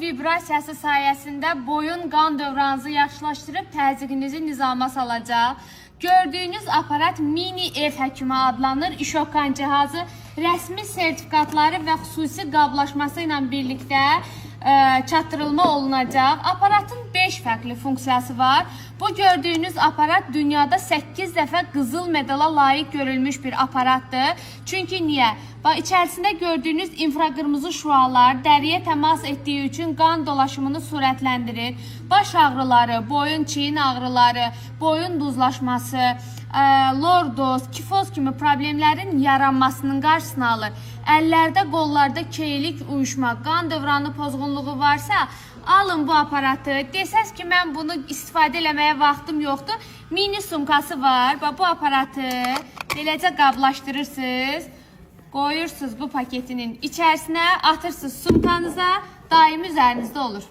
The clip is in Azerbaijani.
Vibrasiyası sayəsində boyun qan dövranınızı yaxşılaşdırıb təzyiqinizi nizama salacaq. Gördüyünüz aparat mini ev həkimi adlanır. İşokan cihazı rəsmi sertifikatları və xüsusi qablaşması ilə birlikdə çatdırılma olunacaq. Aparatın 5 fərqli funksiyası var. Bu gördüyünüz aparat dünyada 8 dəfə qızıl medala layiq görülmüş bir aparatdır. Çünki niyə? Bax, içərisində gördüyünüz infraqırmızı şüalar dəriyə təmas etdiyi üçün qan dolaşımını sürətləndirir. Baş ağrıları, boyun, çiyin ağrıları, boyun duzlaşması, lordoz, kifoz kimi problemlərin yaranmasının qarşısını alır. Əllərdə, qollarda keylik, uyuşma, qan dövranı pozğunluğu varsa, alın bu aparatı. Desəz ki, mən bunu istifadə eləməyə vaxtım yoxdur. Mini sumkası var. Bax, bu aparatı beləcə qablaşdırırsınız. Qoyursunuz bu paketinin içərisinə, atırsınız sumkanıza, daimi üzərinizdə olur.